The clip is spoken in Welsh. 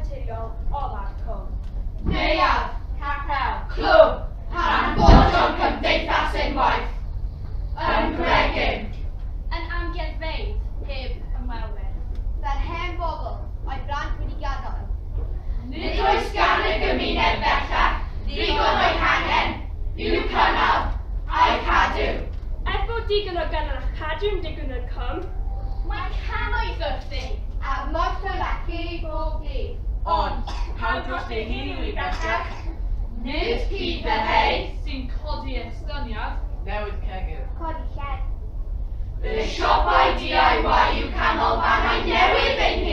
naturiol ola'r cwm. Neuadd, Capel. Clwb, hanfodion cymdeithas unwaith. Yn gregyn. Yn amgueddfeydd heb ymwelwyr. Fel hen bobl, o'i blant wedi gadael. Nid oes gan y gymuned bellach ddigon o'i hangen i'w cynnal a'u cadw. Er bod digon o gynnal a chadw'n digwydd yn y cwm, Mae cannoedd wrthi. A morthwyl a chi bob dydd. Ond, pawb dros ei hun yw i bellach. Nid cyd fel Sy'n codi estyniad. Newid cegin. Codi shed. Y siopau DIY yw canolfannau newydd ein.